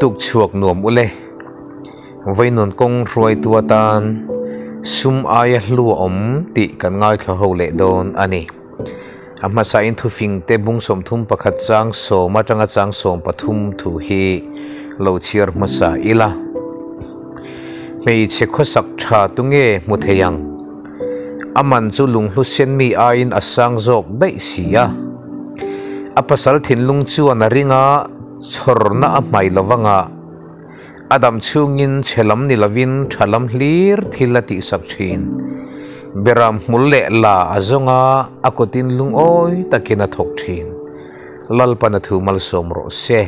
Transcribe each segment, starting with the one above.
Tuk chhuak nuam ule. Vainun kawng hruaitu atan sum aia hlu a awm tih kan ngaithla ho leh dawn a ni. A hmasain thufing te bung 31 chang sawm atanga chang 13 thu hi lo chhiar hmasa ila. Hmeichhe khawsak tha tu nge hmu thei ang? A man chu lunghlu sen mi aiin a sang zawk daih si a. A pasal thinlung chuan a ring a, chhawrna a hmai lovang a. A dam chhungin chhe lam ni lovin tha lam hlir thil a tihsak thin. Beram hmul leh la a zawng a, a kutin lungawi takin a thawk thin. Lalpan a thu malsawm rawh se.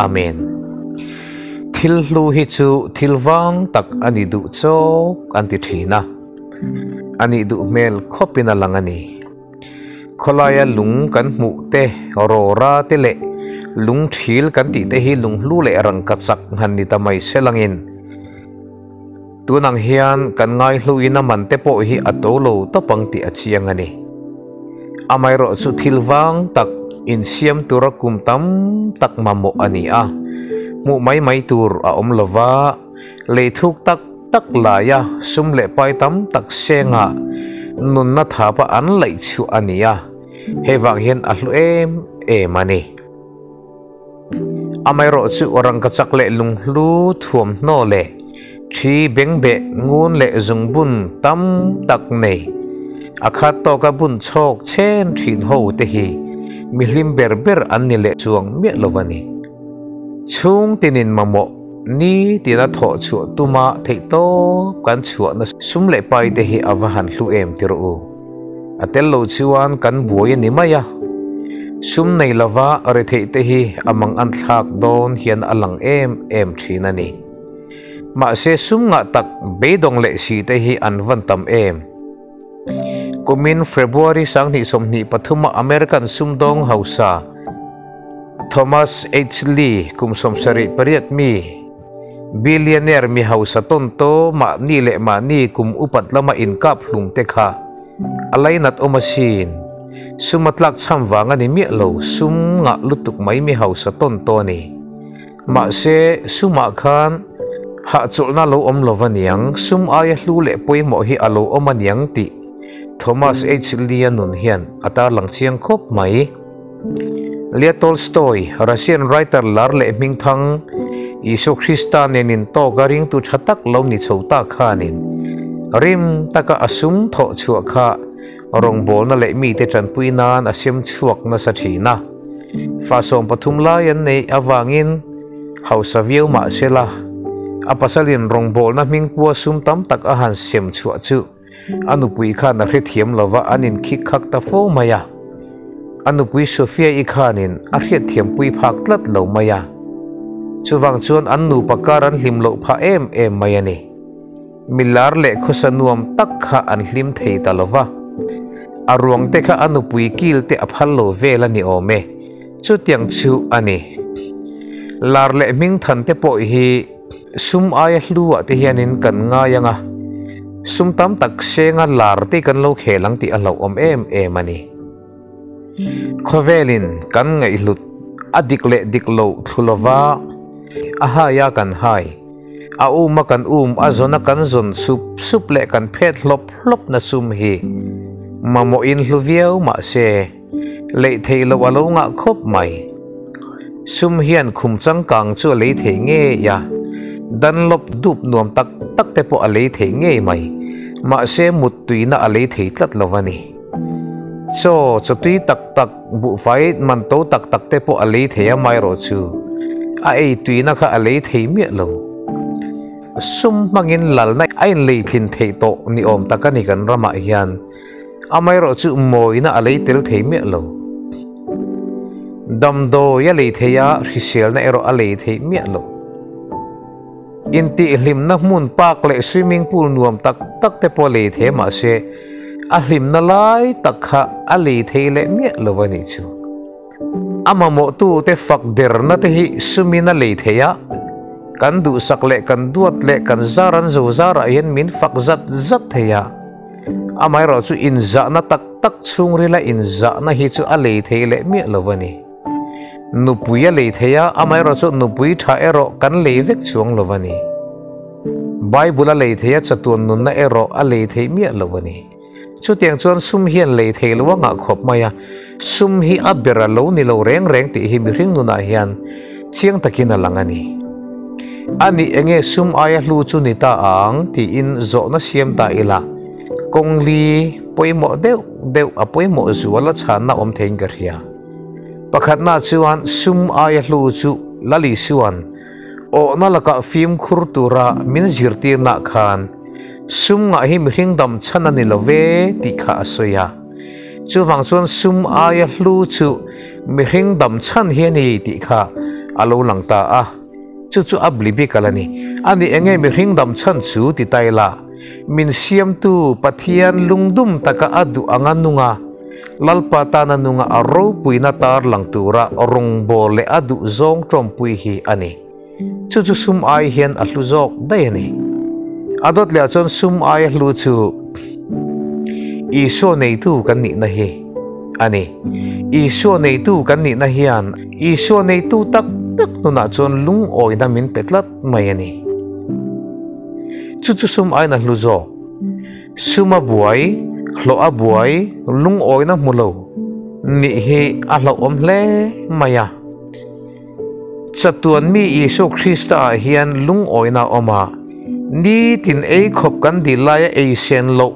Amen. Thil hlu hi chu thil vang tak a ni duh chawk an ti thin a. A nih duh hmel khawpin a lang a ni. Khawlaia lung kan hmuh te, rawra te leh lung thil kan tih te hi lunghlu leh rangka chak han ni ta mai se langin. Tunang hian kan ngaihluin a man te pawh hi a to lo tawp ang tih a chiang a ni. Amaherawhchu thil vang tak insiam tura kum tam tak mamawh a ni a, hmuh mai mai tur a awm lo va, lei thuk tak tak laia sum leh pai tam tak senga nunna thapa an laih chhuah a ni a, hei vang hian a hlu em em a ni. Amaherawhchu rangkachak leh lunghlu thuamhnaw leh thi bengbeh ngun leh zungbun tam tak nei a khat tawka bun chhawk chhen thin ho te hi mi hlim ber ber an ni leh chuang miah lo a ni. Chhung tinin mamawh ni tina thawh chhuah tuma theih tawp kan chhuahna sum leh pai te hi a va han hlu em ti rawh u. A tel lo chuan kan buai a ni mai a. Sum nei lova retheih te hi a mang an thlak dawn hian a lang em em thin a ni. Mahse sum ngah tak beidawng leh si te hi an van tam em. Kumin February 2023 a American sumdawng hausa Thomas H. Lee kum 78 mi billionaire mi hausa tawn to mahni leh mahni kum upat lama inkap hlum te kha a lainat awm asin. Sum a tlak cham vang a ni miah lo, sum ngah lutuk mai mi hausa tawn to a ni. Mahse sumah khan hahchawlhna lo awm lo aniang, sum aia hlu leh pawimawh hi a lo awm aniang tih Thomas H. Lee a nun hian a tarlang chiang khawp mai. Leo Tolstoy, Russian writer lar leh hmingthang, Isua Krista nen intawk a ringtu tha tak lo ni chho ta khanin rim taka a sum thawh chhuah kha rawngbawlna leh mite tanpui nan a sem chhuak nasa thin a. Fa 13 lai an neih avangin hausa viau mah sela, a pasalin rawngbawlna hmingpua sum tam tak a han sem chhuah chu a nupui khan a hrethiam lova an inkhik khak ta fo mai a. A nupui Sophia i khanin a hriatthiam pui phak tlat lo mai a. Chuvang chuan an nupa kar an hlim loh phah em em mai a ni. Milar leh khawsa nuam tak kha an hlim thei ta lova. A ruang te kha a nupui kil te a phal lo vel a ni awm e. Chutiang chu a ni. Lar leh hmingthan te pawh hi sum aia hlu ah te hianin kan ngai ang a, sum tam tak senga lar te kan lo khel ang tih a hlauhawm em em a ni. Khawvelin kan ngaihhlut a dik leh dik loh thlu lova a hai a kan hai, a um a kan um, a zawn a kan zawn sup sup leh kan phet hlawp hlawp na sum hi mamawhin hlu viau mahse leih theih loh a lo ngah khawp mai. Sum hian khum changkang chu a lei thei ngei a, Dunlop dup nuam tak tak te pawh a lei thei ngei mai, mahse mut tuina a lei thei tlat lo a ni. Chaw chaw tui tak tak, buhfai man to tak tak te pawh a lei thei a maherawh chu a ei tuina kha a lei thei miah lo. Sum hmangin lalna a inlei thlin theih tawh ni awm tak a ni kan ramah hian. Amaherawh chu mawina a lei tel thei miah lo. Damdawi a lei thei a, hriselna erawh a lei thei miah lo. Intihhlimna hmun park leh swimming pool nuam tak tak te pawh a lei thei mahse a hlimna lai tak kha a lei thei leh miah lo a nih chu. A mamawhtu te fak derna te hi sumin a lei thei a, kan duhsak leh kan duat leh kan zar an zo zarah hian min fak zat zat thei a. Amaherawh chu inzahna tak tak chhungrila inzahna hi chu a lei thei leh miah lo a ni. Nupui a lei thei a, amaherawhchu nupui tha erawh kan lei vek chuang lo a ni. Bible a lei thei a, chatuan nunna erawh a lei theih miah lo a ni. Chutiang chuan sum hian lei thei lo a ngah khawp mai a, sum hi a ber a lo ni lo reng reng tih hi mihring nunah hian chiang takin a lang a ni. A nih enge sum aia hlu chu ni ta ang tiin zawhna siam ta ila, kawng li pawimawh deuh deuh a pawimawh zual a chhanna awm theiin ka hria. Pakhatna chuan sum aia hlu chu Lali Suan awhna lakah fimkhur tura min zirtirnah khan sum ngah hi mihring dam chhan a ni lo ve tih kha a sawi a. Chuvang chuan sum aia hlu chu mihring dam chhan hi a ni tih kha a lo lang ta a. Chu chu a bli bik a la ni. A ni enge mihring dam chhan chu ti ta ila, min siamtu Pathian lungdum taka a duh anga nunga, Lalpa tana nunga a ropuina tar lang tura rawngbâwl leh a duh zawng ṭawmpui hi a ni. Chu chu sum ai hian a hlu zawk daih a ni. A dawt leh ah chuan sum aia hlu chu Isua neitu kan nihna hi a ni. Isua neitu kan nihna hian Isua neitu tak tak nunah chuan lungawina min pe tlat mai a ni. Chu chu sum aiin a hlu zawk. Sum a buai, hlawh a buai, lungawina hmu lo nih hi a hlauhawm hle mai a. Chatuan mi Isua Krista ah hian lungawina a awm a, nitin ei khawp kan dil laia ei sen loh,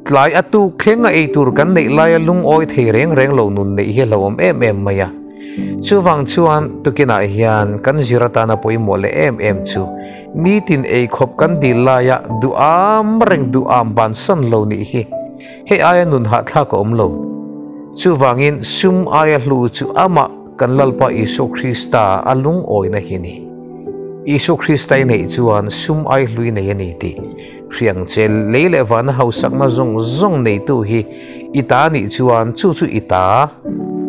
tlai a tuk thleng a ei tur kan neih laia lungawi thei reng reng lo nun neih hi a hlauhawm em em mai a. Chuvang chuan tukinah hian kan zir atana pawimawh leh em em chu nitin ei khawp kan dil laia duham reng duham bansan lo nih hi hei aia nun hahthlak a awm lo. Chuvangin sum aia hlu chu amah Kan Lalpa Isua Krista a lungawina hi ni. Isua Krista i neih chuan sum ai hlui nei a ni tih hriang che lei leh vana hausakna zawng zawng neitu hi i ta nih chuan chu chu i ta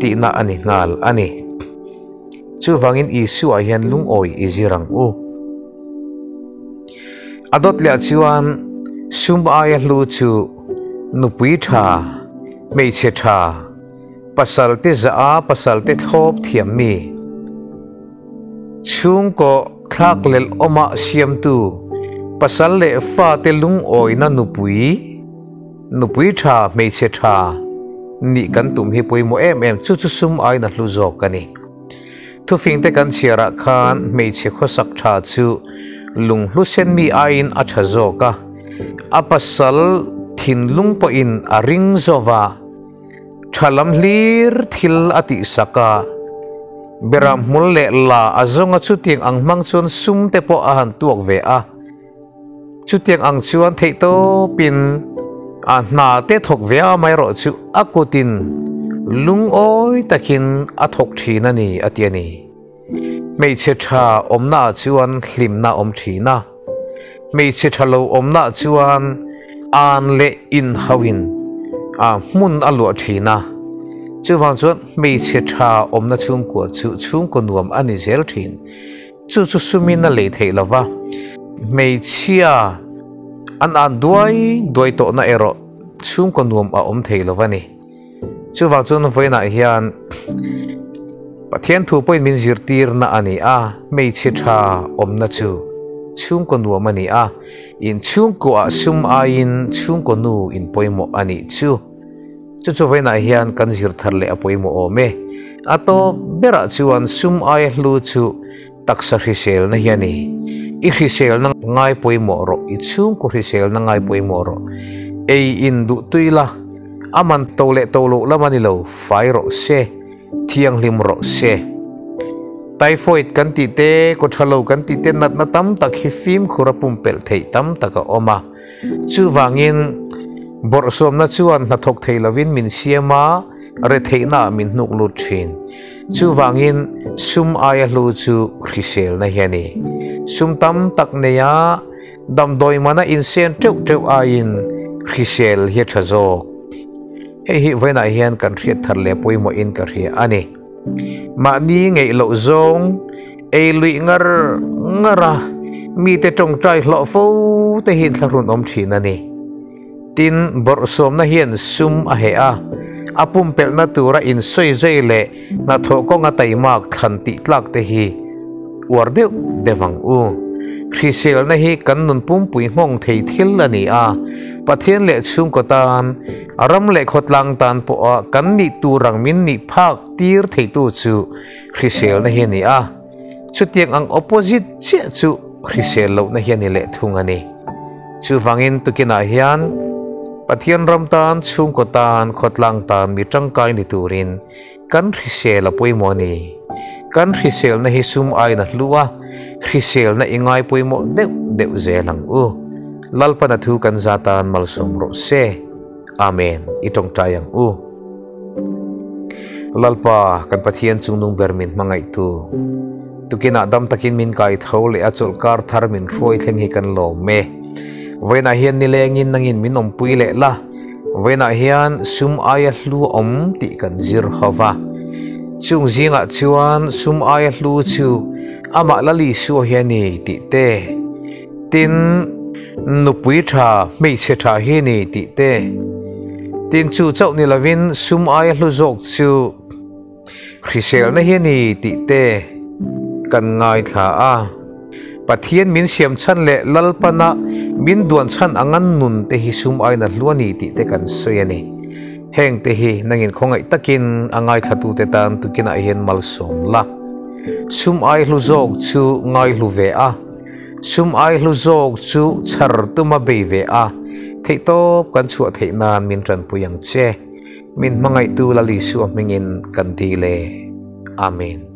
tihna a ni nghal a ni. Chuvangin Isua hian lungawi i zir ang u. A dawt leh chuan sum aia hlu chu nupui tha, hmeichhe tha, Pasalte zah a pasalte thlawp thiam mi. Chhungkaw thlak lelh awmah siamtu pasal leh fate lungawina nupui, nupui tha hmeichhe tha nih kan tum hi pawimawh em em chu chu sum aiin a hlu zawk a ni. Thufingte kan chhiarah khan hmeichhe khawsak tha chu lunghlu sen mi aiin a tha zawk a, a pasal thinlung pawhin a ring zawva. Tha lam hlir thil a tihsak a, Beram hmul leh la a zawng a chutiang ang hmang chuan sum te pawh a han tuak ve a. Chutiang ang chuan theihtawpin a hna te thawk ve a amaherawh chu a kutin lungawi takin a thawk thin a ni a ti a ni. Hmeichhe tha awmna ah chuan hlimna awm thin a, hmeichhe tha lo awmna ah chuan an leh inhauhin a hmun a luah thin a, chuvang chuan hmeichhe tha awmna chhungkua chu chhungkaw nuam a ni zel thin. Chu chu sumin a lei theih lova, hmeichhia an an duai duai tawhna erawh chhungkaw nuam a awm thei lova ni. Chuvang chuan vawiinah hian Pathian thu pawhin min zirtirna a ni a, hmeichhe tha awmna chu chhungkaw nuam a ni a, in chhungkuaah sum aiin chhungkaw nu in pawimawh a nih chu. Chu chu vawiinah hian kan zir thar leh a pawimawh awm e. A tawp berah chuan sum aia hlu chu taksa hriselna hi a ni. I hriselna ngai pawimawh rawh, i chhungkaw hriselna ngai pawimawh rawh. Ei in duh tui la, a man to leh to loh lam a ni lo, fai rawh se, thianghlim rawh se. Typhoid kan tih te, kaw tha lo kan tih te natna tam tak hi fimkhur a pumpelh theih tam tak a awm a. Chuvangin, bawrhsawmna chuan hnathawk thei lovin min siam a, Retheihna ah min hnuk lut thin. Chuvangin sum aia hlu chu hriselna hi a ni. Sum tam tak neia damdawi mana insen teuh teuh aiin hrisel hi a tha zawk. Hei hi vawiinah hian kan hriat thar leh pawimawhin ka hria a ni. Mahni ngeih loh zawng ei luih ngar ngar a, mite tawngtai hlawh fo te hi inthlahrun awm thin a ni. Tin, bawrhsawmna hian sum a heh a, A pumpelhna tura insawi zai leh hnathawh kawnga taimak thlan tih tlak te hi uar deuh deuh ang u. Hriselna hi kan nun pumpui nghawng thei thil a ni a, Pathian leh chhungkaw tan, ram leh khawtlang tan pawha kan nih tur ang min nih phak tir theitu chu hriselna hi a ni a. Chutiang ang opposite chiah chu hrisel lohna hi a ni leh thung a ni. Chuvangin tukinah hian Pathian ram tan, chhungkaw tan, khawtlang tan mi tangkai ni turin kan hrisel a pawimawh a ni. Kan hriselna hi sum aiin a hlu a, hriselna i ngai pawimawh deuh deuh zel ang u. Lalpan a thu kan za tan malsawm rawh se. Amen. I tawngtai ang u. Lalpa, kan Pathian chungnung ber min hmangaihtu, tukinah dam takin min kai tho leh a chawlhkar thar min hruai thleng hi kan lawm e. Vawiinah hian nilengin nangin min awmpui leh la, vawiinah hian sum aia hlu a awm tih kan zir ho va. Chung zingah chuan sum aia hlu chu amah Lal Isua hi a ni tih te, Tin, nupui tha, hmeichhe tha hi ni tih te. Tin, chu chauh ni lovin sum aia hlu zawk chu hriselna hi a ni tih te kan ngaithla a. Pathian min siam chhan leh Lalpana min duan chhan anga nun te hi sum aiin a hlu a ni tih te kan sawi a ni. Heng te hi nangin khawngaih takin a ngaithlatute tan tukinah hian malsawm la. Sum ai hlu zawk chu ngaihlu ve a. Sum ai hlu zawk chu chhar tuma bei ve a, theihtawp kan chhuah theih nan min tanpui ang che. Min hmangaihtu Lal Isua hmingin kan dil e. Amen.